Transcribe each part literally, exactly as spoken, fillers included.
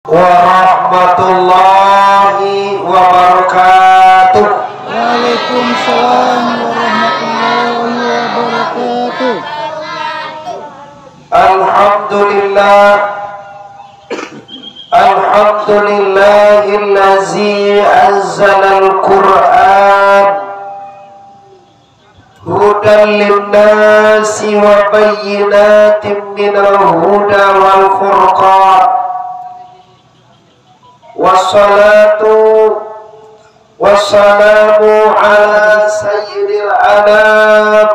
Warahmatullahi wabarakatuh. Waalaikumsalam warahmatullahi wabarakatuh. Alhamdulillah. Alhamdulillahillazi anzalal Qur'an hudan linnasi wa bayyinatin minal huda wal furqan. Wassalatu wassalamu ala sayyidil anam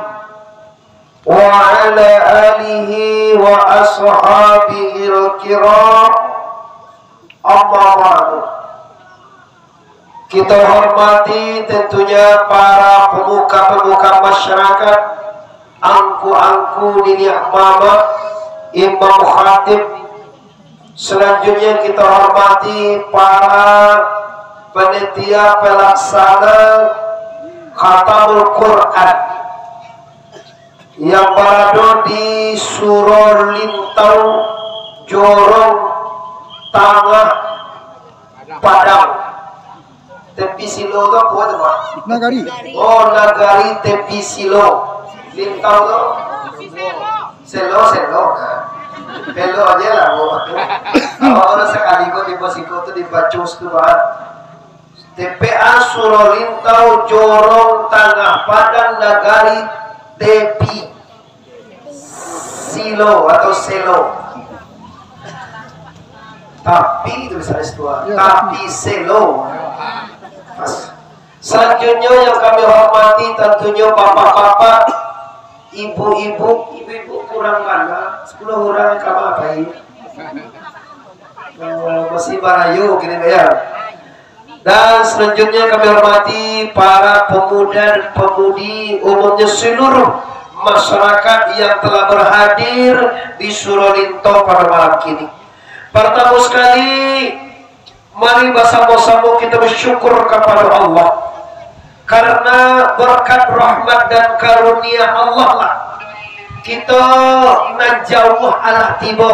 wa ala alihi wa ashabihil kiram. Amma ba'du. Kita hormati tentunya para pemuka-pemuka masyarakat, angku-angku, niniak mamak, imam khatib. Selanjutnya kita hormati para panitia pelaksana Khatamul Quran yang barado di Suro Lintau, Jorong Tangah, Padang. Tepi Silo tu apo tu, Pak? Nagari. Oh, Nagari Tepi Silo. Lintau tu? Selo, selo. Nah. Pelo aja lah, Bu. Kalau orang sekali kok di Pasiko tu dibacos tu, Pak. T P A Suro Lintau, Jorong Tangah Padang, Nagari Tepi Silo atau Selo. Tapi tulisannya situ, ah. Ya, tapi. Tapi Selo. Pas. Selanjutnya yang kami hormati tentunya bapak-bapak, ibu-ibu, ibu-ibu kurang mana? Sepuluh orang kama apai? Oh, masih barayo kini, ya. Dan selanjutnya kami hormati para pemuda dan pemudi, umumnya seluruh masyarakat yang telah berhadir di Suro Lintau pada malam kini. Pertama sekali, mari bersama-sama kita bersyukur kepada Allah karena berkat rahmat dan karunia Allah lah. Kita nan jauah alah tibo,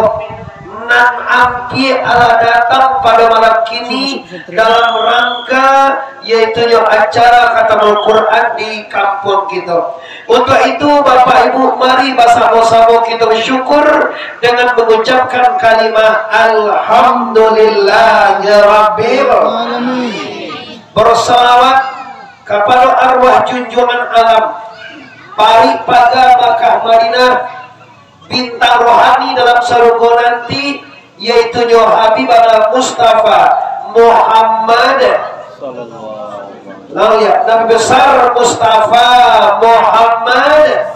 nan ampia alah datang pada malam kini dalam rangka, yaitunyo acara Khatamul Quran di kampung kita. Untuk itu, Bapak Ibu, mari bersama-sama kita bersyukur dengan mengucapkan kalimah Alhamdulillahirabbil Alamin. Bersalawat kepada arwah junjungan alam, Parik Paga Makkah Madinah, bintang rohani dalam sarugo nanti, yaitunyo Habibana Mustafa Muhammad. Nah, ya, Nabi Besar Mustafa Muhammad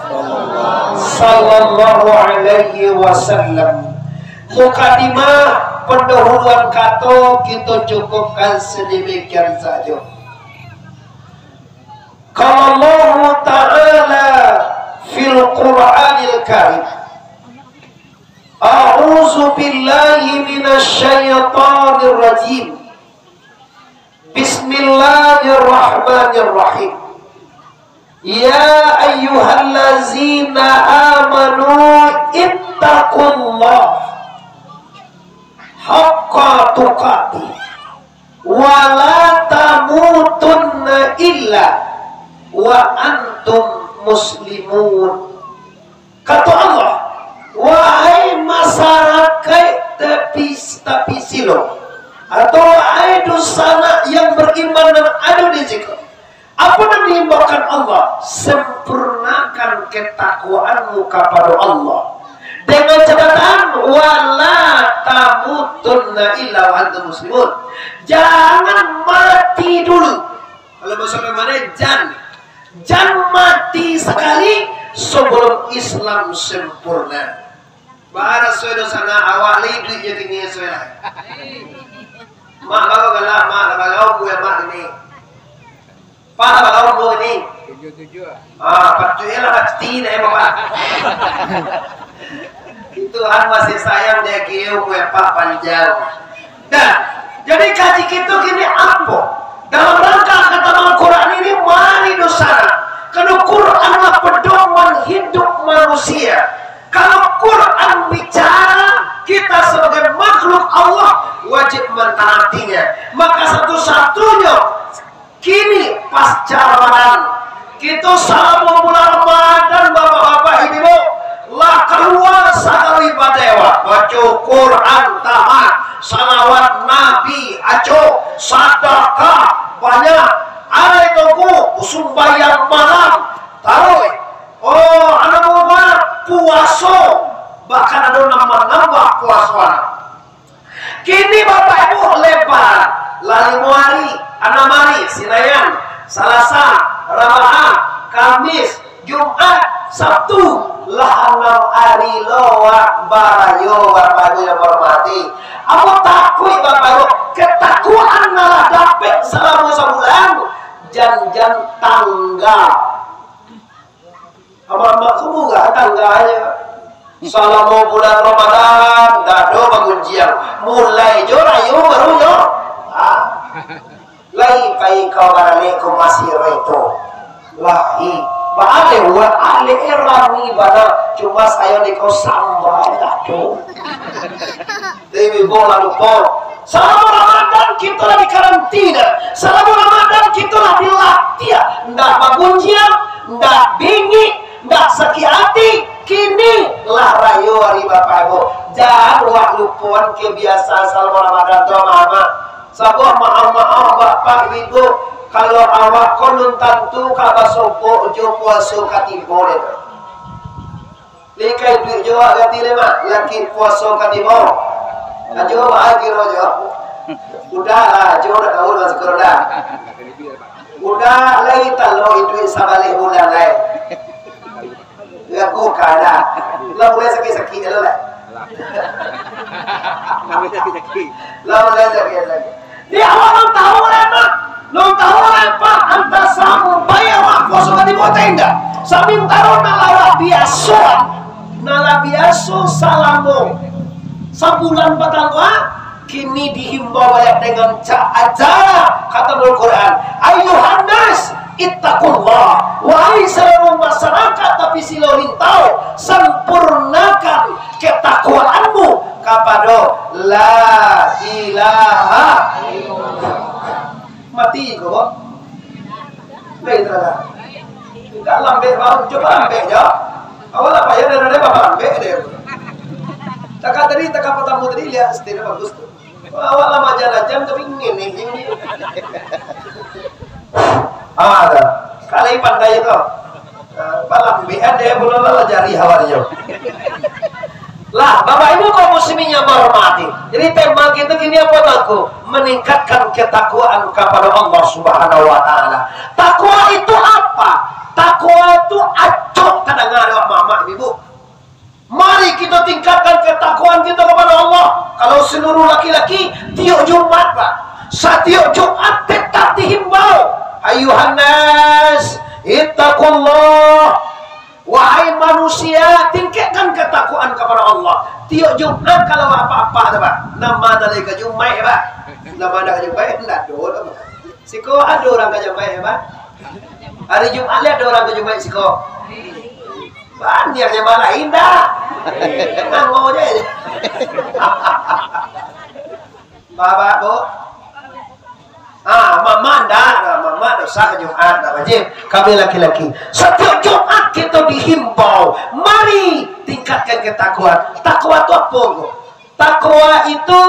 sallallahu alaihi wasallam. Mukadimah, pendahuluan kato, kita cukupkan sedemikian saja. Qala Allahu Ta'ala fil Qur'anil Karim, A'udzu billahi minasy syaithanir rajim. Bismillahirrahmanirrahim. Ya ayyuhallazina amanu ittaqullaha haqqa tuqatih wa la tamutunna illa wa antum muslimun. Kato Allah, "Wahai masarakaik tapi, tapi Silo, atau wahai dunsanak yang beriman nan ado di siko, apo nan diimbaukan Allah? Sempurnakan ketakwaanmu kapada Allah. Dengan catatan, wala tamutunna illa wa antum muslimun. Jangan mati dulu." Kalau bahasa mana, jan, jan mati sakali sabalum Islam sempurna. Bara suai dunsanak awak lai iduik jo kini suai lah. Mak baru galak, mak lah bagaul buah mak kini. Pak lah bagaul buah kini. Tujuh-tujuh lah. Ah, patuiklah mati dah, ya, Bapak. Tuhan masih sayang dia kieu buah Pak panjang. Nah, jadi kaji kita kini apo? Dalam rangka Khatamul Quran ini, mari dunsanak. Karena Quran lah pedoman hidup manusia. Kalau Quran bicara, kita sebagai makhluk Allah wajib mentaatinya. Maka satu-satunyo kini pasca Ramadan, kito salamo bulan Ramadan, bapak-bapak, ibu-ibu, lah kalua sagalo ibadah, wak, baco Quran tamat, salawat Nabi acok, sadakah banyak, arai tunggu sumbayang malam, taruih, oh, anu, puaso, bahkan ado nan manambah puaso, anu. Kini Bapak Ibu lebar, lah limo ari, anam ari, Sinayan, Salasa, Rabaah, Kamis, Jumaat, Sabtu, lah anam ari lo wak barayo, Bapak Ibu yang hormati. Ambo takuik, Bapak Ibu, ketakuan nan lah dapek salamo sabulan, jan-jan tangga. Amak-amak tu murah tangganyo. Salamo bulan Ramadan, dak ado bagunjiang. Mulai jo rayo baru jo. Ah. Lai pai ka baralek ko masih rai tu. Lai. Baalek, buek alek rami bana. Cuma sayo ni ko sambal dak ado. Tapi ibo lah lupo. Salamo Ramadan kito lah dikarantina. Salamo Ramadan kito lah dilatiah. Ndak bagunjiang, ndak bingik, ndak sakik ati. Kini lah rayo ari Bapak Ibu. Jan wak lupoan kebiasaan salamo Ramadan tu, amak-amak. Sabuah maaf-maaf, Bapak Ibu, kalau awak ko nan tantu ka basobok jo puaso ka tibo deh tu. Lai ka iduik jo awak ganti lai, Mak, laki puaso ka tibo. Ajo bahagia jo. Udah lah, ajo dak tahu lah syukur dah. Udah lai talo iduik sabaleh bulan lai. Lagu ka dah. Lah mulai sakik-sakik lo lah. Lah mulai sakik-sakik. Di awak nan tahu lah, Mak. Nan tahu lah, Pak, antah sampai awak puaso ka tibo atau indak. Samantaro nan lah awak biaso, nan lah biaso salamo sabulan patang, ah, kini dihimbau baliak dengan ca-, acara khatamul Quran. Ayuhan nas, ittaqullah. Wahai saluruh masyarakat, tapi silo hintau, sampurnakan ketakwaanmu kapado la ilaha illallah. Mati ko, Bang. Baik, saudara. Enggak lambek, Bang. Coba lambek, jo. Awak lah payah dan ada apa lambek dia. Takah tadi, takah pertama tadi, lihat setirnya bagus tu. Wah, awak lah maja-maja, tapi ngini, ngini. Ah, dah. Kalai pandai tu. Ah, balambek ada yang belum lah jari awaknyo. Lah, Bapak Ibu kaum muslimin yang berhormati. Jadi tema kita kini apa, Tuanku? Meningkatkan ketakwaan kepada Allah Subhanahu wa Ta'ala. Takwa itu apa? Takwa itu acok, kadang ada mamak ibu. Mari kita tingkatkan ketakwaan kita kepada Allah. Kalau seluruh laki-laki, tiok Jumat, Pak. Satiok Jumat tetap dihimbau, "Ayuhan nas, ittaqullah." Wahai manusia, tingkatkan ketakwaan kepada Allah. Tiok Jumat kalau apa-apa tu, Pak. Nama dari ka Jumaik, Pak? Nama dari ka Jumaik, ndak ado lah, Pak. Siko ado urang ka Jumaik, Pak? Hari Jumat ni ado urang ka Jumaik siko? Banyak jamaah lain dah. Ngango je. Bapak, Bu. Ah, mama ndak, ah, mama dosa Jumat, ndak wajib. Kami laki-laki. Satiok Jumat kita dihimbau, mari tingkatkan ketakwaan. Takwa tu apa, Bu? Takwa itu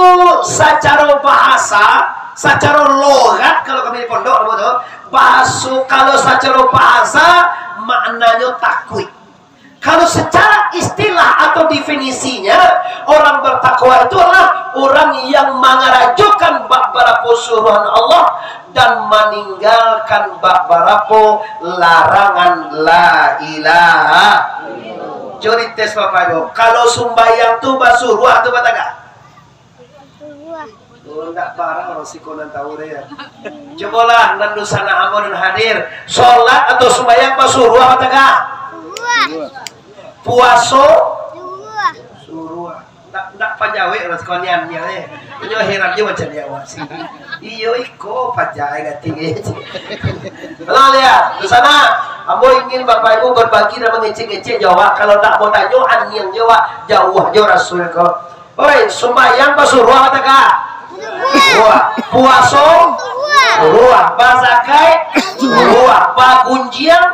sacaro bahasa, sacaro logat, kalau kami di pondok, apa tu? Bahaso, kalau sacaro bahasa, maknanyo takuik. Kalau secara istilah atau definisinya, orang bertakwa itu adalah orang yang mangarajokan babarapo suruhan Allah dan maninggalkan babarapo larangan. La ilaha. Cubo dites, Bapak Ibu. Kalau sumbayang tu basuruah atau batagah? Basuruah. Oh, ndak barang urang siko nan tahu deh, ya. Cubolah, nan dunsanak ambo nan hadir. Solat atau sumbayang basuruah atau batagah? Basuruah. Puaso? Basuruah. Suruah. Ndak, ndak pajawek urang siko nian, nian, eh. Inyo heran je macam ni awak sih. Iyo, iko pajai gating, eh. Lah, lihat, dunsanak, ambo ingin Bapak Ibu berbagi dan mengecek-ngecek jo awak. Kalau ndak mau tanyo, aniang jo awak, jauah jo Rasul ko. Oi, sumbayang basuruah atau ka? Puaso suruah, bazakat suruah, bagunjiang.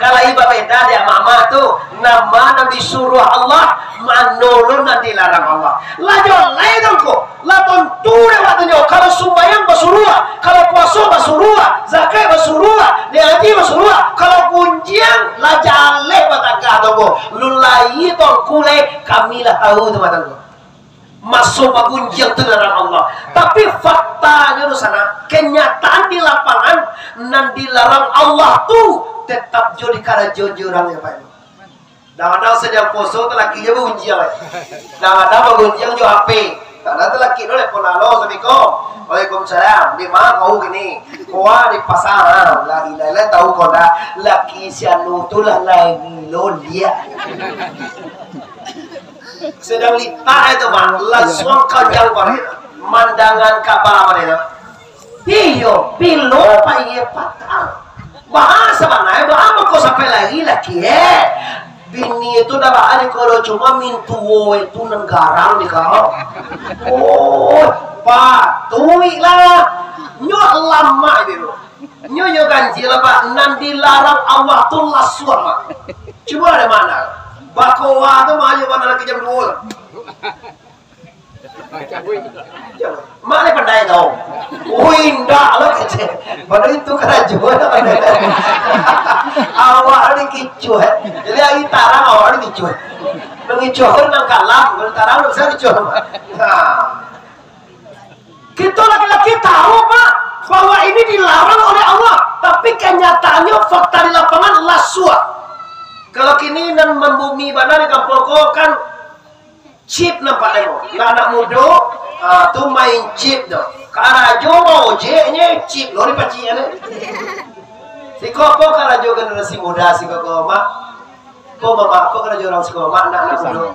Kalau iba beda dek mama tu, nama nan disuruah Allah, mano lo nan dilarang Allah. Lah jaleh tu ko, lah tantu dek waktunyo. Kalau sumbayang basuruah, kalau puaso basuruah, zakat basuruah, niaji basuruah, kalau gunjiang lah jaleh batagah tu ko. Lun lai tongku lai, kami lah tahu tu batang ko. Maso bagunjiang tu dilarang Allah. Tapi faktanyo tu sanak, kenyataan di lapangan, nan dilarang Allah tu tetap jo dikarajoan jo urang, yo, Pak. Kadang-kadang sadang poso tu lakinyo bagunjiang, eh. Kadang-kadang bagunjiang jo H P. Kadang tu laki tu telepon, "Halo, assalamualaikum." "Waalaikumsalam. Di ma kau kini?" "Wah, di pasa." "Ah, lah, ilah, ilah, tahu kau dak? Laki si anu tu lah lagi lo liak." Sadang litak itu, Mak, lansuang kanjang paruik mandangan kaba mah itu. Iyo, bilo payie patang. Baa sabananyo, baa mako sampai lari laki, eh? Bini itu dak baa di koro, cuma mintuo itu nan garang di kau. Oh, patuik lah. Nyo lamak dulu. Nyo, nyo ganjil, Pak. Nan dilarang Allah tu lasuah, Mak. Cubo lah di mana? Bakoa tu mah ayo mana lagi jam duo. Mak ni pandai tau. Oh, indak lo kecil. Padahal itu karajo lah pandai. Awak ni kicuah, eh. Jadi hari tarang awak ni kicuah. Mengicuah pun nang kalam, kalau tarang ndak bisa kicuah. Nah. Kita laki-laki tahu, Pak, bahwa ini dilarang oleh Allah, tapi kenyataannya fakta di lapangan lasuah. Kalau kini nan mambumi bana di kampuang ko kan chip nampak demo. Lah anak mudo, ah, tu main chip tu. Karajo baojeknyo chip lo dipacik ane. Siko apo karajo generasi muda siko ko, Mak? Ko mamak, apo karajo urang siko, Mak, anak-anak mudo?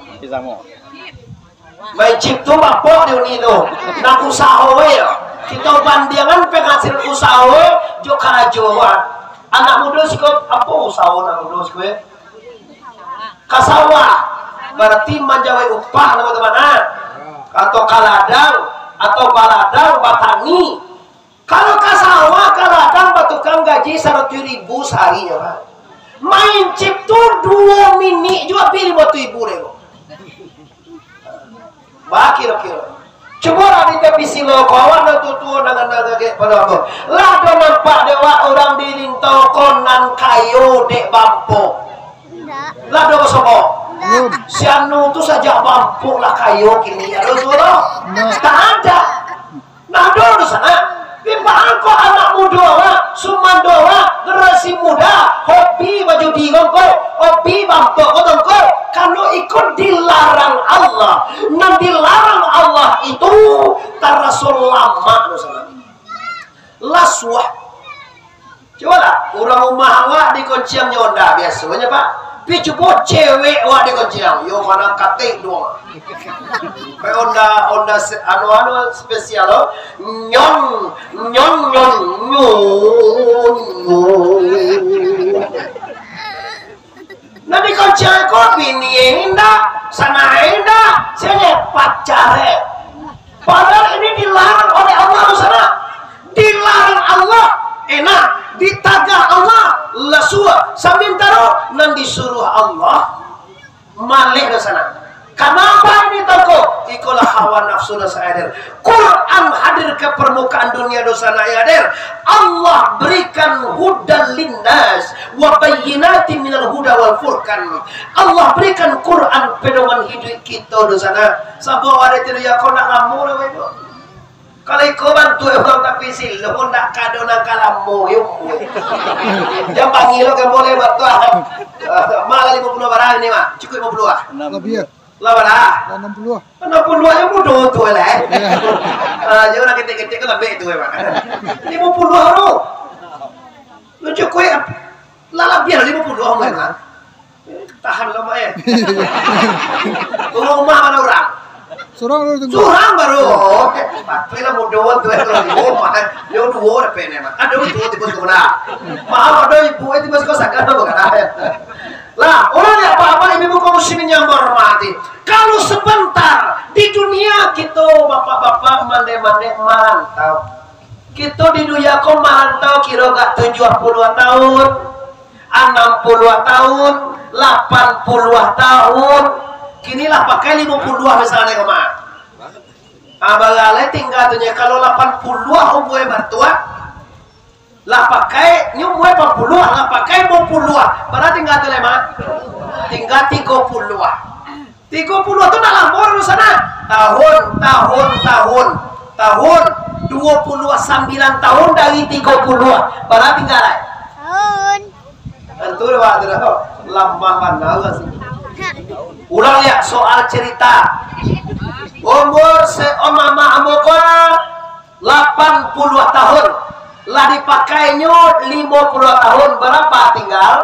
Main chip tu bapak di uni tu. Nak usaho we yo. Kita bandingan penghasilan usaho we jo karajo we. Anak mudo siko, apo usaho anak mudo siko we? Ka sawah. Berarti manjawai upah nama tu mana? Atau ka ladang, atau baladang, batani. Kalau ka sawah, ka ladang, batukang gaji saratuih ribu saharinyo, Pak. Main chip tu duo minik juo abih limo ratuih ribu deh, Bang. Bakiro-kiro. Cubolah di tapi silo ko, awak nan tuo-tuo, nan, nan, nan, kayak pada apa. Lah do nampak dek wak urang di Lintau ko nan kayo dek bampok. Lah do basobok. Si anu tu sajak bampok lah kayo kini, ado suo. Tak ada. Nah, ado tu sanak. Pi bangko anak mudo awak, sumando awak, generasi muda, hobi bajudi ko, hobi bampok ko, karano iko dilarang Allah. Nan dilarang Allah itu taraso lamak tu sanak. Lasuah. Cubolah, urang rumah awak dikonciangnyo Honda biasonyo, Pak. Pi cubo cewek awak dikonciang, yo mana katik doh. Pai Honda, Honda se-, anu, anu spesial lo. Nyong, nyong, nyong, nyong, nyong. Nah, dikonciang ko bini indak, sanak indak, sini pacar. Padahal ini dilarang oleh Allah, sanak. Dilarang Allah, enak, ditagah Allah, lasuah. Samantaro nan disuruah Allah, maleh do sanak. Kanapa ini tongko? Ikolah hawa nafsu nan sahadir. Quran hadir ka parmukaan dunia do sanak, yo hadir. Allah barikan hudan linnas wa bayyinatin minal huda wal furqan. Allah barikan Quran pedoman hiduik kito do sanak. Sabab ado tu yo ko nak lamo lah, Ibu. Kalau iko bantuak urang tapi silo pun ndak kado nan ka lamo, yo. Jan panggil lo kan boleh batuah. Malah limo puluah barang ini, Mak. Cukup limo puluah ah. Labiah. Lah bara? Lah anam puluah. Anam puluah aja mudo tu lah, eh. Ah, yo nak ketek-ketek kan lebih tu, eh, Mak. Limo puluah tu. Lu cukup ya? Lah labiah limo puluah, Mak. Tahan lah, Mak, eh. Rumah mana urang? Surang dulu tunggu. Surang baru. Oh, patuih lah mudo tu, eh, kalau di rumah. Yo duo dapek ni, Mak. Ado itu tipu sekolah. Maaf, ado ibu, eh, tipu sekolah sakan tu, bukan, eh. Nah, urang yang bapak-bapak, ibu-ibu kaum muslimin yang berhormati, kalau sebentar di dunia kito bapak-bapak mandeh-mandeh marantau, kito di dunia ko marantau kiro gak tujuah puluah tahun, anam puluah tahun, lapan puluah tahun, kini lah pakai limo puluah misalnya, kama. Ah, baralai tinggal tu nyo, kalau lapan puluah umua batuak, lah pakai, nyo umua lapan puluah, lah pakai limo puluah. Bara tinggal tu lai, Mak? Tinggal tigo puluah. Tigo puluah tu nak lamo dulu sana. Tahun, tahun, tahun, tahun. Duo puluah sambilan tahun dari tigo puluah. Bara tinggal lai? Tahun. Tentu dah, Pak, tu dah. Lamah bana urang sini. Urang liek soal cerita. Umur se-, om mamak ambo ko lapan puluah tahun. Lah dipakainyo limo puluah tahun. Bara tinggal?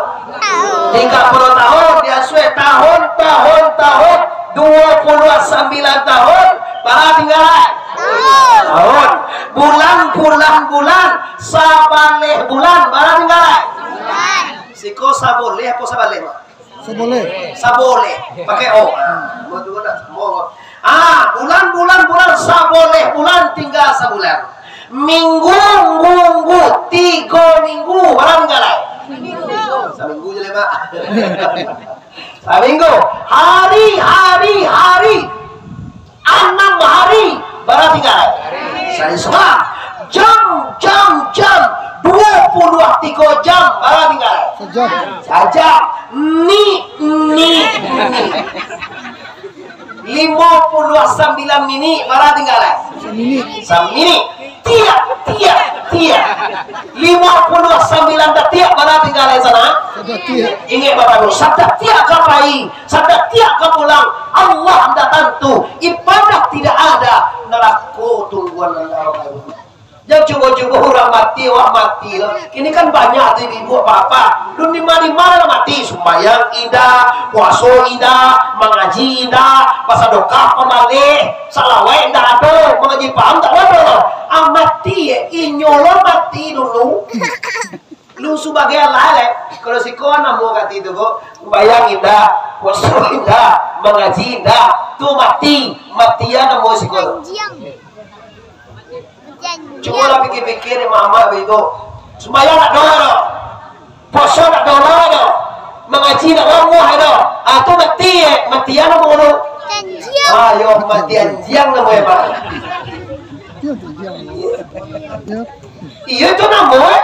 Tigo puluah tahun. Diasuah tahun, tahun, tahun. Duo puluah sambilan tahun. Bara tinggal? Tahun. Bulan, bulan, bulan. Sabaleh bulan. Bara tinggal? Siko saboleh apo sabaleh, Mak? Saboleh. Saboleh. Pakai O. Ah, bulan, bulan, ah, bulan, bulan, bulan, saboleh bulan, tinggal sabulan. Minggu, minggu, tigo minggu, bara tinggal lai? Saminggu je lai, Mak. Saminggu. Hari, hari, hari. Anam hari, bara tinggal? Sahari samalam. Jam, jam, jam. Duo puluah tigo jam, bara tinggal? Sajam. Sajam. Ni, ni, ni. Limo puluah sambilan minik, bara tinggal? Saminik. Saminik. Tiak, tiak, tiak. Limo puluah sambilan datiak, bara tinggal di sana? Sadatiak. Ingek bapak, sadatiak ka pai, sadatiak ka pulang. Allah ndak tantu, ibadah tidak ada, narako tungguan anda, Bapak Ibu. Jan cubo-cubo urang mati, awak mati lah. Kini kan banyak tu ibu-ibu, bapak. Lun dima-dima lah mati, sumbayang indak, puaso indak, mangaji indak, basadakah pamaleh. Salawat ndak ado, mangaji paham ndak ado. Ah, mati, eh. Inyo lo mati dulu. Lu sabagai alah, eh. Kalau siko namo kati tu, kok. Bayang indak, puaso indak, mangaji indak. Tu mati. Matian namo siko tu. Cubolah pikir-pikir, mamak baitu. Sumbayang ndak doh, doh. Puaso ndak doh, doh. Mangaji ndak bamuah, doh. Ah, tu mati, eh. Matian namo tu? Anjiang. Ah, yo, mati anjiang namo, eh, Pak. Iyo, tu namo, eh.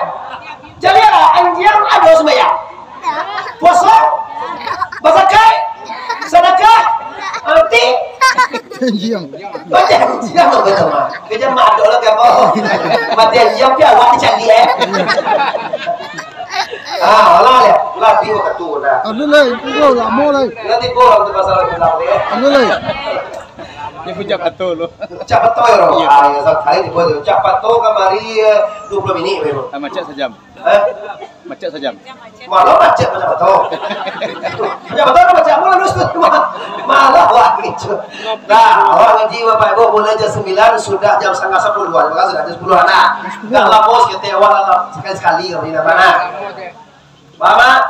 Jadi, ah, anjiang ado sumbayang. Puaso? Basakai? Sadakah? Mati? Anjiang. Mati anjiang, apa tu, Mak? Kerja mak ado lah, apa? Mati anjiang, tapi awak dicari, eh. Ah, alah, lah. Lah, tibo ka tu, dah. Ado lai, tibo, lamo lai. Nanti tibo, nanti pasal bilang, eh. Ado lai. Dia pun cak pato lo. Cak pato, ya, Rom? Iya. Ah, ya, sakali tibo tu. Cak pato kamari, eh, duo puluah minik, baru. Ah, macet sajam. Eh? Macet sajam. Malah macet macam tu. Macam tu, macam tu, malah, malah wah, gitu. Nah, awak ngaji, Bapak Ibu, mulai jam sembilan sudah jam setengah sepuluh. Terima kasih, sudah jam sepuluh. Nah, tak lama sekitar awal lah, sekali-sekali kami dah mana. Paham, Mak?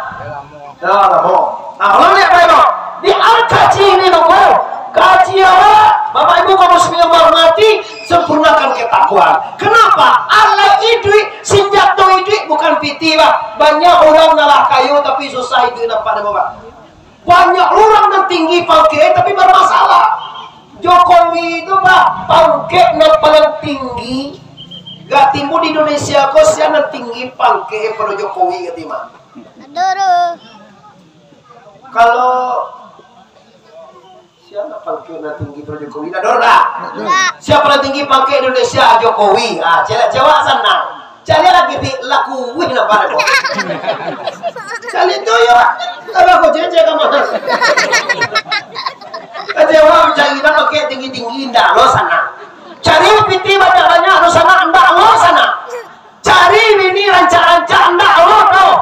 Dah lama. Nah, kalau lihat, Bapak Ibu, di Al-Kaji ini, Bapak, kaji awak, Bapak Ibu kaum muslimin yang hormati, sempurnakan ketakwaan. Kenapa? Alat iduik, senjato iduik bukan piti, Pak. Banyak urang nan lah kayo tapi susah iduik, nampak dek Bapak. Banyak urang nan tinggi pangkek tapi bermasalah. Jokowi tu, Pak, pangkek nan paling tinggi. Gak timbul di Indonesia ko, sia nan tinggi pangkek pado Jokowi, gak timbul. Aduh. Kalau Sia nan pangkek nan tinggi pado Jokowi, ado lah. Sia paling tinggi pangkek Indonesia, Jokowi. Ah, cewek-cewek sanang. Cari lagi di laku wih, nampak ado. Cari tu, yo. Kalau aku cewek-cewek ka mana? Kecewa mencari nan pangkek tinggi-tinggi, ndak lo sanang. Cari piti banyak-banyak, lo sanang, ndak lo sanang. Cari bini rancak-rancak, ndak lo doh.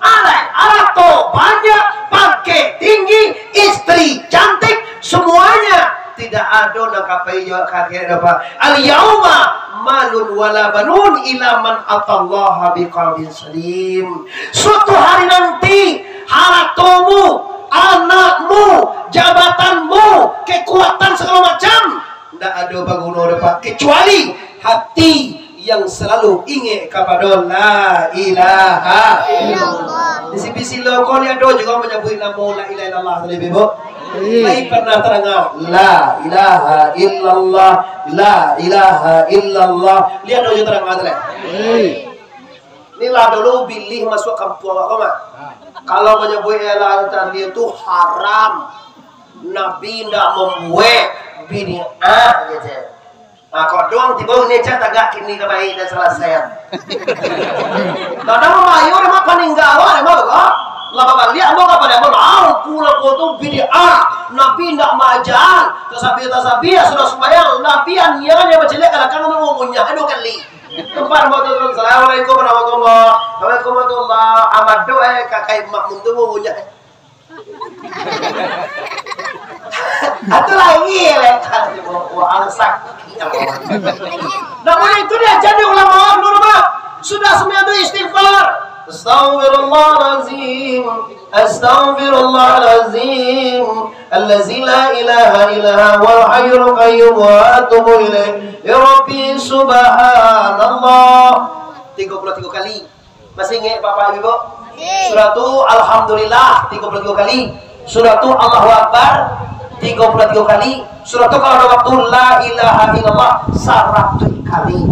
Alai, arato banyak, pangkek tinggi, istri cantik, semuanya tidak ado nan ka pai jo ka akhirat, apa? Al yauma malun wala banun illa man atallaha biqalbin salim. Suatu hari nanti, Haratomu, anakmu, jabatanmu, kekuatan sagalo macam, ndak ado baguno doh, Pak, kecuali hati yang salalu ingek kapado la ilaha illallah. Di sipi silo ko ni ado juo manyabuik namo la ilaha illallah tadi, Ibu? Lai pernah tadanga la ilaha illallah, la ilaha illallah. Lai ado juo tadanga tu lai. Inilah dulu bilih masuak kampuang awak ko mah. Kalau manyabuik la ilaha illallah tu haram. Nabi indak mambuek, bid'ah, gitu. Nah, kok doang tibo ni cak tagak kini ka baik dan salasai. Kadang mayo deh mah paningga awak deh mah, kok. Lah babaliak ambo ka pado ambo, ah, kula ko tu bid'ah. Nabi indak maaja. Tasabih-tasabih, sudah sumbayang. Nabi anian yang bacilek ka lakang ambo ngunyah dua kali. Tempat ambo tu, Assalamualaikum warahmatullah. Waalaikumsalam. Amado eh kakai makmum tu ngunyah. Atu lagi leh. Wah, sakik. Namun itu diajar di ulama dulu, Pak. Sudah semua itu istighfar. Astagfirullahalazim. Astagfirullahalazim. Allazi la ilaha illa huwal hayyul qayyum wa atubu ilaih. Ya Rabbi, subhanallah. Tiga puluh tiga kali. Masih ingat Bapak Ibu? Masih. Surah tu Alhamdulillah tiga puluh tiga kali. Surah tu Allahu Akbar tiga puluh tiga kali. Surah tu kalau ada waktu la ilaha illallah saratus kali.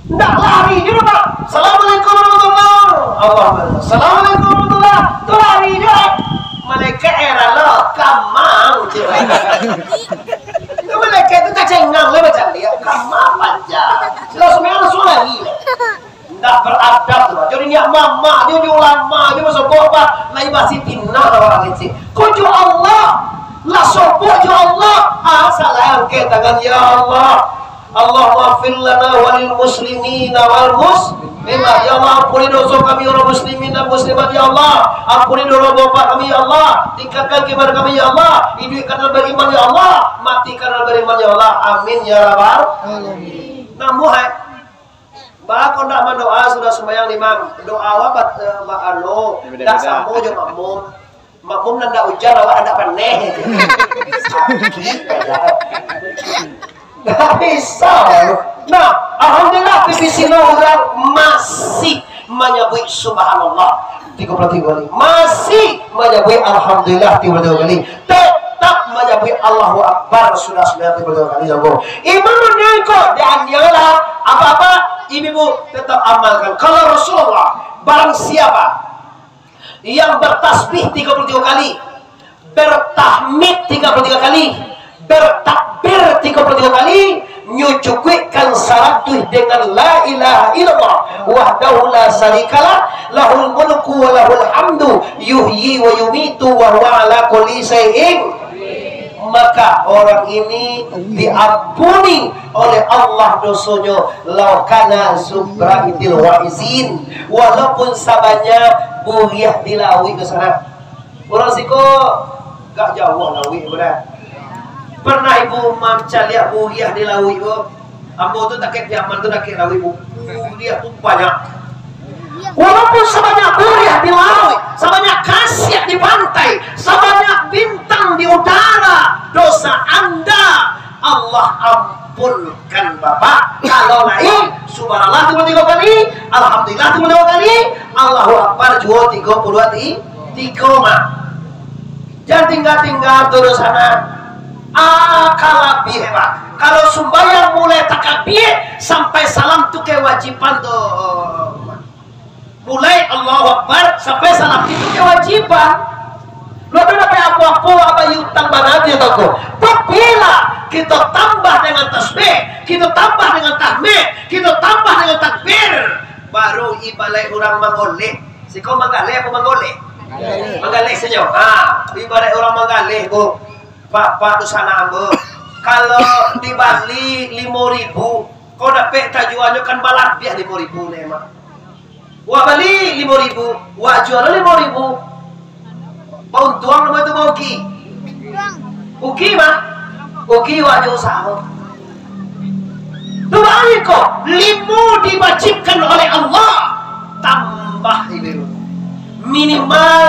Ndak lari juga, Pak. Assalamualaikum warahmatullah. Allahu Akbar. Assalamualaikum warahmatullah. Tu lari juga. Malaikat heran lo, kamang je. Tu malaikat tu kacengang lah macam dia. Kamang panjang. Sudah semua langsung lari. Ndak beradab tu, Pak. Jadi niat mamak je, je ulama je, masobok, Pak. Lai basi pinah awak kecil. Ko jo Allah. Lah sobok jo Allah. Ah, salah angkek tangan, ya Allah. Allahumma fir lana walil muslimina wal muslimat. Ya Allah, ampuni doso kami, orang muslimin dan muslimat, ya Allah. Ampuni doso bapak kami, ya Allah. Tingkatkan keimanan kami, ya Allah. Iduikkan dalam beriman, ya Allah. Matikan dalam beriman, ya Allah. Amin, ya rabbal alamin. Namuh, hai. Ba, kok ndak mandoa sudah sumbayang, Imam? Doa awak bat-, eh, ba-, anu, ndak samo jo makmum. Makmum nan ndak ujan, awak ndak paneh. Sakik aja. Ndak bisa. Nah, alhamdulillah, pipi sino urang masih manyabuik subhanallah tiga puluh tiga kali. Masih manyabuik alhamdulillah tiga puluh tiga kali. Tetap manyabuik Allahu Akbar sudah sembilan puluh kali, jago. Imam mangko dianiayo lah, apa-apa, ibu-ibu tetap amalkan. Kalau Rasulullah, barang siapa yang bertasbih tiga puluh tiga kali, bertahmid tiga puluh tiga kali, bertakbir tiga puluh tiga kali, nyo cukuikkan saratuih dengan la ilaha illallah wahdahu la syarikalah, lahul mulku wa lahul hamdu, yuhyi wa yumitu wa huwa ala kulli syai'in. Maka orang ini diampuni oleh Allah dosonyo, lau kana zubra idil waizin, walaupun sabanyak buriah di lauik tu sanak. Urang siko gak jauah lauik tu dah. Pernah ibu mancaliak buriah di lauik tu? Ambo tu dakek Piaman tu dakek lauik, Bu. Buriah tu banyak. Walaupun sabanyak buriah di lauik, sabanyak kasiak di pantai, sabanyak bintang di udara, dosa anda Allah ampunkan, Bapak. Kalau lain, subhanallah tiga puluh tiga kali, alhamdulillah tiga puluh tiga kali, Allahu Akbar juo tiga puluh tiga mah. Jan tingga-tingga tu dosa nah. Ah, kalabiah, Pak. Kalau sumbayang mulai takabir sampai salam tu kewajiban tu. Mulai Allahu Akbar sampai salam itu kewajiban. Lo tu dapat apo-apo abai utang bana tu toko. Apabila kita tambah dengan tasbih, kita tambah dengan tahmid, kita tambah dengan takbir, baru ibarat urang manggolek. Siko manggaleh apo manggoleh? Manggaleh. Manggaleh sajo. Ha, ibarat urang manggaleh, Bu. Bapak tu sanak ambo. Kalau dibali limo ribu, kau dapek tajuanyo kan balabiah limo ribu ne, Mak. Wak bali limo ribu, wak jua limo ribu. Pauntuang namo itu, rugi? Rugi, Mak. Rugi wak jo usaho. Tu balik ko, limo diwajibkan oleh Allah, tambah ibu. Minimal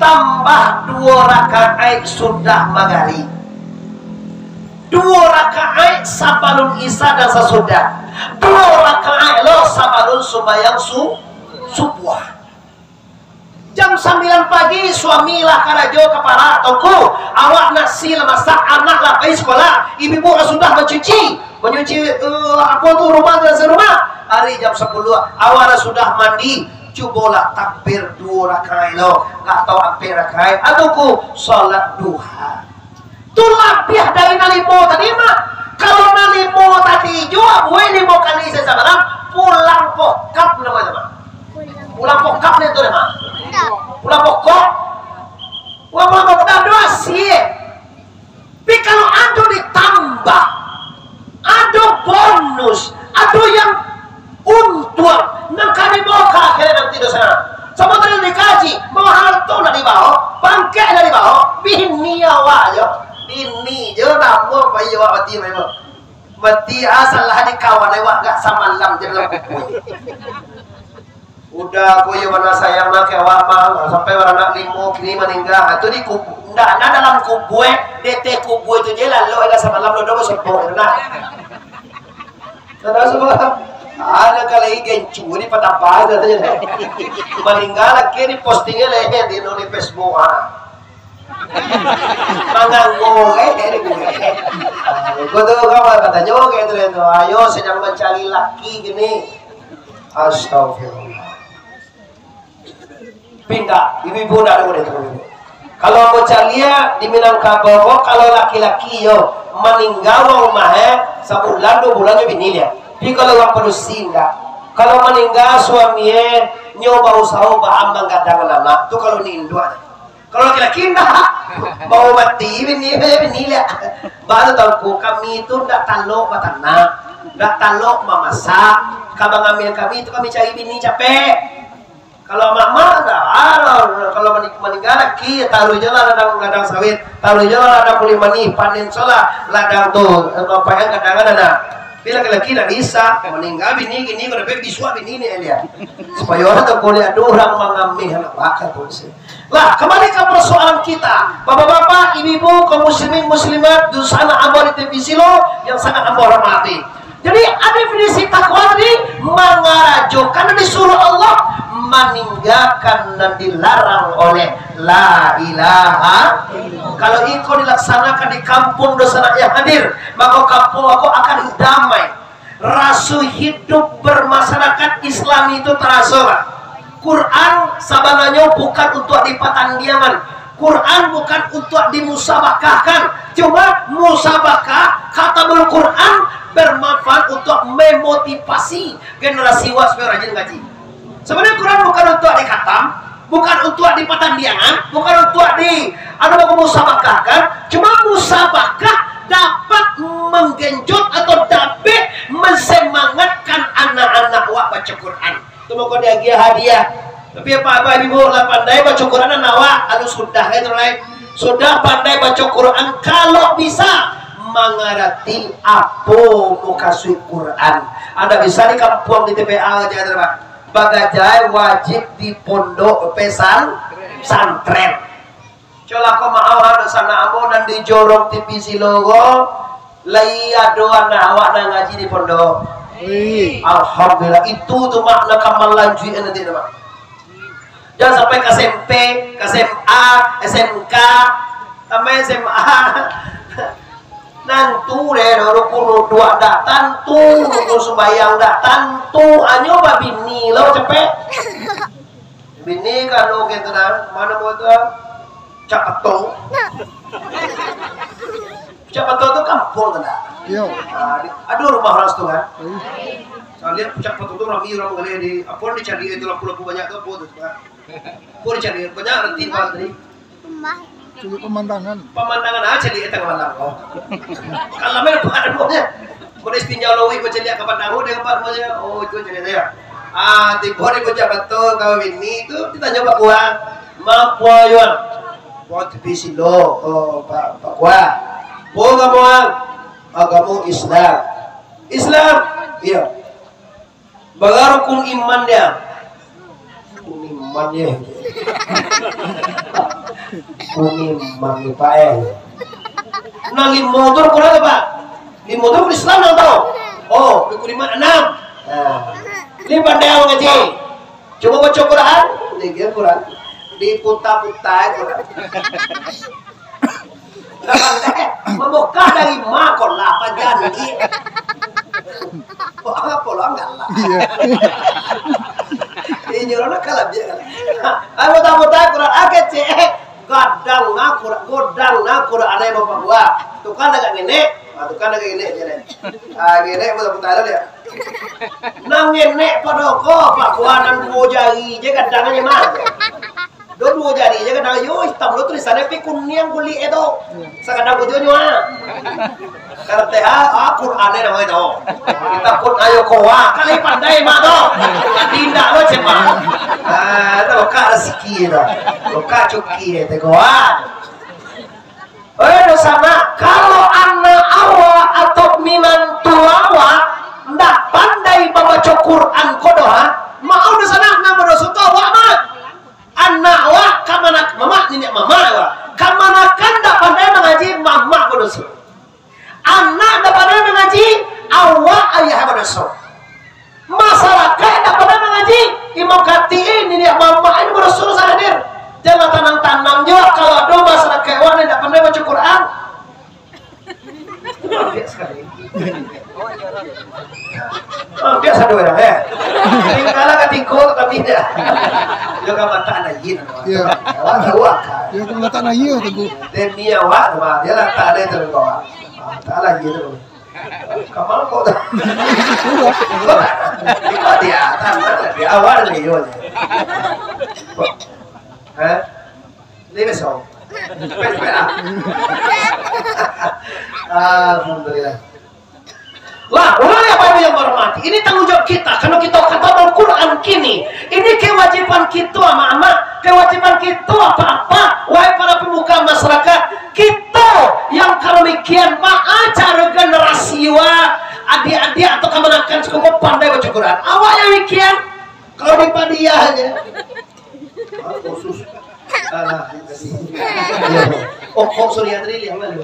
Tambah duo rakaat sudah magarib. Duo rakaat sabalun Isya dan sasudah. Duo rakaat lo sabalun sumbayang su-, subuah. Jam sambilan pagi, suami lah karajo ka parak, Tuangku. Awak nasi lah masak, anak lah pai sikolah, ibu-ibu lah sudah mancuci. Mancuci, eh, apo tu, rumah tu, nasi rumah. Ari jam sapuluah, awak lah sudah mandi. Cubolah takbir duo rakaat lo. Ndak tau ampek rakaat. Ah, Tuangku, salat duha. Tu labiah dari nan limo tadi mah. Kalau nan limo tadi juo, buek limo kali sasamalam, pulang pokok namonyo mah. Pulang pokok ni tu mah. Pulang pokok. Pulang pokok dah doa sie. Tapi kalau ado ditambah, ado bonus, ado yang untuang, nan ka dibawa ka akhirat nanti dosa. Sabanta dikaji, bawa harto nak dibawa, pangkek nak dibawa, bini awak jo, bini jo, namuah bayi awak mati, bayi awak. Mati, ah, salah di kawan awak, agak samalam je dalam kubur. Udah, ko iyo bana sayang lah ka awak, Bang. Sampai baranak limo, kini maningga. Ah, tu di kubu-, ndak, ndak dalam kubua, eh. Di ateh kubua tu je, lalu agak samalam lo doh basopok, nah. Kada suah. Ada kali gencu di patapa tu, tu je. Maningga laki di postingnya leh di, di Facebook, ah. Manganggo, eh, eh, eh. Ko tu kawan batanyo ka itu, itu. Ayo, sadang mancari laki kini. Astagfirullah. Pindah, ibu-ibu ndak ado buliah tu. Kalau ambo caliak di Minangkabau ko, kalau laki-laki yo maningga urang rumah, eh, sabulan, duo bulan nyo bini liak. Tapi kalau urang padusi ndak. Kalau maningga suami, eh, nyo bausaho baa manggadang anak. Tu kalau ni induak. Kalau laki-laki ndak. Bau mati bini, bini liak. Baru tahu ku, kami tu ndak talok batanak, ndak talok mamasak. Kabang ambian kami tu kami cari bini capek. Kalau mama, ndak, kalau, kalau mani-, maningga laki, taruih jo lah ladang, ladang sawit, taruih jo lah ladang kulik manih, panen solah ladang tu, eh, bapayan kadang kan ada. Tapi laki-laki ndak bisa, maningga bini kini, kalau dapek bisuak bini ni, Elia. Supayo lah tu kulik, aduh, urang mangamih anak bakal tu sih. Lah, kembali ke persoalan kita, bapak-bapak, ibu-ibu, kaum muslimin, muslimat, dunsanak ambo di T V Silo yang sangat ambo hormati. Jadi, definisi takwa tadi mangarajokan nan disuruh Allah, maninggakan nan dilarang oleh la ilaha. Kalau iko dilaksanakan di kampung dunsanak yang hadir, maka kampung aku akan damai. Raso hidup bermasyarakat Islam itu taraso, Pak. Quran sabananyo bukan untuak dipatandiangan. Quran bukan untuak dimusabakahkan. Cuma musabakah khatamul Quran bermanfaat untuak memotivasi generasi awak supayo rajin ngaji. Sabananyo Quran bukan untuak dikhatam, bukan untuak dipatandiangan, bukan untuak di, anu, baku musabakahkan. Cuma musabakah dapat menggenjot atau dapek mensemangatkan anak-anak awak baca Quran. Tu mako diagiah hadiah. Tapi apak-apak ibu lah pandai baca Quran anak awak, lalu sudah itu lai. Sudah pandai baca Quran, kalau bisa mangarati apo mukasuik Quran. Anda bisa di kampuang di T P A aja, Pak. Bagajai wajib di pondok pesan-, pesantren. Colah ko maaf, dunsanak ambo nan di Jorong T V Silo ko, lai ado anak awak nan ngaji di pondok. Ui. Alhamdulillah, itu tu makna kamalanjuian nanti tu, Mak. Jangan sampai ka S M P, ka S M A, S M K, sampai S M A. Nantu deh, rukun wudu dak tantu, rukun sumbayang dak tantu, anyo babini lo capek. Bini kanu gitu nah, mano buat tu? Cak Peto. Cak Peto tu kampung tu nah. Iyo. Ah, di, aduh, rumah orang situ kan. Iyo. Saya lihat Cak Peto tu rami orang mengenai di, apa dicari itu lampu-lampu banyak tu, apa tu, Pak? Apa dicari? Banyak arti, Pak, tadi. Rumah. Cari pemandangan. Pemandangan aja di tengah malam. Oh. Kalau main apa namanya? Boleh istinja lawik macam dia kapan tahu dia apa namanya? Oh, itu jadi dia. Ah, tiba di Cak Peto kawin ni tu, kita nyoba kuah. Mampu ayuan. Buat T V Silo, oh, Pak, Pak Kuah. Bunga buang. Agama Islam. Islam. Iya. Bara rukun iman dia? Rukun iman. Mani. Kuni mani pae. Nah, limo tu rukun apo, Pak? Limo tu rukun Islam, nan tahu? Oh, rukun iman anam. Nah. Ni pandai awak ngaji. Cubo baco Quran, dikira Quran. Diputa-puta Quran. Mambuka dari ma ko lah, pajan ni. Wah, apo lah, enggak lah. Iyo. Inyo lah kalau dia kan. Ayo, tamu-tamu Quran, ah, kecek. Gadang na Quran, godang na Quran, ada yang bapak buah. Tukang agak ngenek, ah, tukang agak ngenek je deh. Ah, ngenek, putar-putar dia. Nang ngenek pado ko, Pak Kuah, nan duo jari je gadang je mah. Duo, duo jari je gadang, yo, hitam lo tulisannya, tapi kuniang kulik itu. Sakadang kujonyo, ah. Karate, ah, ah, Quran ni namonyo tu. Kita pun ayo koa, kali pandai mah tu. Tindak lo cepat. Ah, itu lokak rezeki tu. Lokak cuki tu, koa. Eh, dosa nak, kalau anak awak atau minantu awak ndak pandai mambaco Quran ko doh, ha? Mau dosa nak, nang badoso tu awak mah. Anak awak kamanakan, mamak, niniak mamak awak, kamanakan ndak pandai mangaji, mamak badoso. Anak ndak pandai mangaji, awak ayah badoso. Masarakaik ndak pandai mangaji, imam khatib, niniak mamak, ini badoso sahadir. Jangan tanang-tanang jo, kalau ado masarakaik awak nan ndak pandai baco Quran. Biasa sakali. Ah, biasa dua orang, eh. Tinggal lah katingko tapi dah. Yo ka mata anak yin. Yo. Awak tahu, ah. Yo ka mata anak yin, Teguh. Demi awak tu, Bang. Dia lah tak ada itu, Bang. Ah, tak lagi tu. Kamal kok tak? Kok dia tak di awal ni, yo. Eh? Ini besok. Alhamdulillah. Lah, urang yang Bapak Ibu yang hormati, ini tanggung jawab kita. Kalau kita kata Al-Quran kini, ini kewajiban kita, amak-amak, kewajiban kita, apa-apa, wahai para pemuka masyarakat, kita yang kalau mikian, baa cara generasi wa, adik-adik atau kamanakan suku pandai baca Quran. Awak yang mikian, kalau di Padiah aja. Ah, khusus. Alah, kasih. Iya. Oh, kok Surya tadi lihat mana?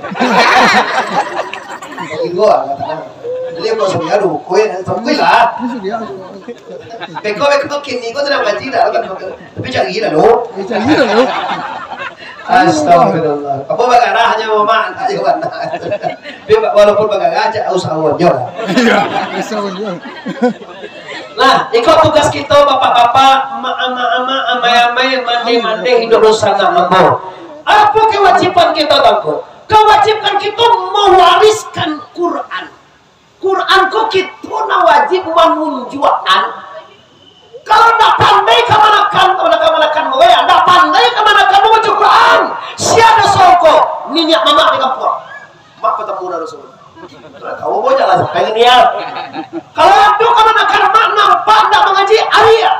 Ibu ah, kata. Jadi kok Surya dulu, kue, kue lah. Beko, beko kini kau tidak ngaji dah, kan? Tapi cari lah, lo. Eh, cari lah, lo. Astagfirullah. Apa bagarahnya, Mama? Ayo, mana? Tapi walaupun bagarah, cak usahawan je lah. Iya, usahawan je. Nah, iko tugas kito, bapak-bapak, ma-, ama-ama, amai-amai, mande-mande, induak dunsanak ambo. Apo kewajiban kito, Tuangku? Kewajiban kito mawariskan Quran. Quran ko kito nan wajib manunjuakan. Kalau ndak pandai kamanakan, kamanakan, kamanakan, ndak pandai kamanakan mambaco Quran, sia nan songko, niniak mamak di kampuang. Mak batamu dah Rasul. Tahu boh jalan sampai ni ya. Kalau ado kamanakan mak nampak ndak mangaji, ari ya.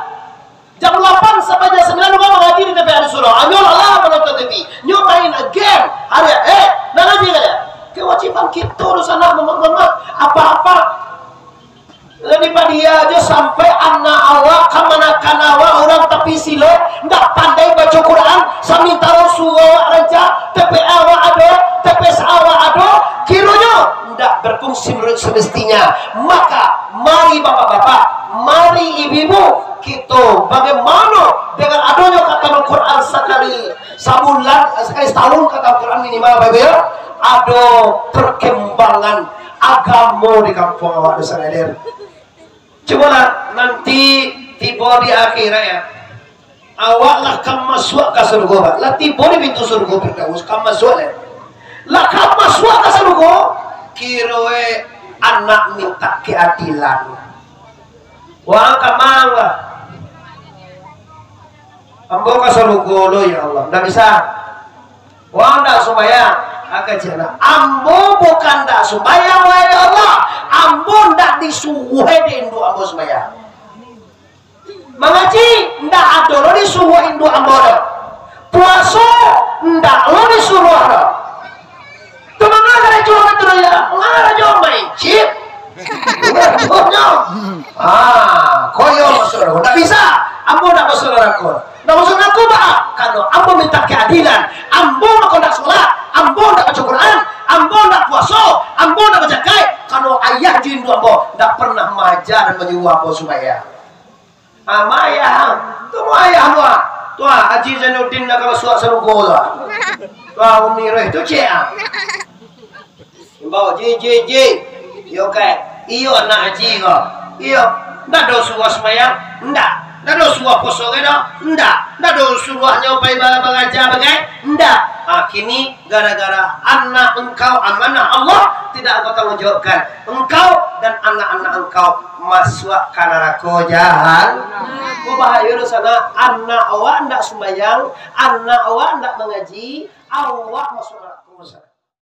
Jam lapan sampai jam sembilan urang mangaji di T P A di surau. Anyo lah manonton T V. Nyo main game. Ari ya, eh, nak ngaji ka dia? Kewajiban kito tu sanak mamak-mamak. Apa-apa. Lah di Padiah ajo sampai anak awak, kamanakan awak, urang tapi silo, ndak pandai baco Quran, samantaro surau awak rancak, T P A awak ado, T P S awak ado, kironyo ndak berfungsi menurut semestinya. Maka, mari bapak-bapak, mari ibu-ibu, kito bagaimano dengan adonyo khatam Quran sakali sabulan, sakali satahun khatam Quran minimal, Bapak Ibu, ya? Ado perkembangan agamo di kampuang awak tu, sadar. Cubolah nanti tibo di akhirat, ya. Awak lah ka masuak ka surga, Pak. Lah tibo di pintu surga Firdaus, ka masuak, ya. Lah ka masuak ka surga, kiro, eh, anak minta keadilan. Wah, kamang lah. Ambo ka sarugo lo, ya Allah. Ndak bisa. Wang ndak sumbayang. Aka cina. Ambo bukan ndak sumbayang, wahai ya Allah. Ambo ndak disuruah dek induak ambo sumbayang. Mangaji, ndak ado lo disuruah induak ambo do. Puaso, ndak lo disuruah do. Tu manga karajo tu, ya? Manga karajo main chip. Karajonyo. Ah, koyo masuk neraka. Ndak bisa. Ambo ndak masuk neraka. Ndak masuak narako baa? Karano ambo minta keadilan. Ambo mako ndak solat, ambo ndak baco Quran, ambo ndak puaso, ambo ndak bazakat. Karano ayah jo induak ambo ndak pernah maaja dan manyuruah ambo sumbayang. Ah, ma ayah, tu ma ayah ambo, ah. Tu, ah, Haji Zainuddin nan ka masuak sarugo tu, ah. Tu, ah, Umi Roh tu, cek, ah. Imbau, "Ji, Ji, Ji." Iyo, kai. Iyo, anak Haji ko. Iyo. Ndak ado suruah sumbayang? Ndak. Ndak ado suruah puaso ko doh? Ndak. Ndak ado suruahnyo pai ba-, baraja bagai? Ndak. Ah, kini gara-gara anak engkau amanah Allah, tidak engkau tanggung jawabkan. Engkau dan anak-anak engkau masuak ka narako jahan-, ko bahayo doh sanak. Anak awak ndak sumbayang, anak awak ndak mangaji, awak masuak narako sanak.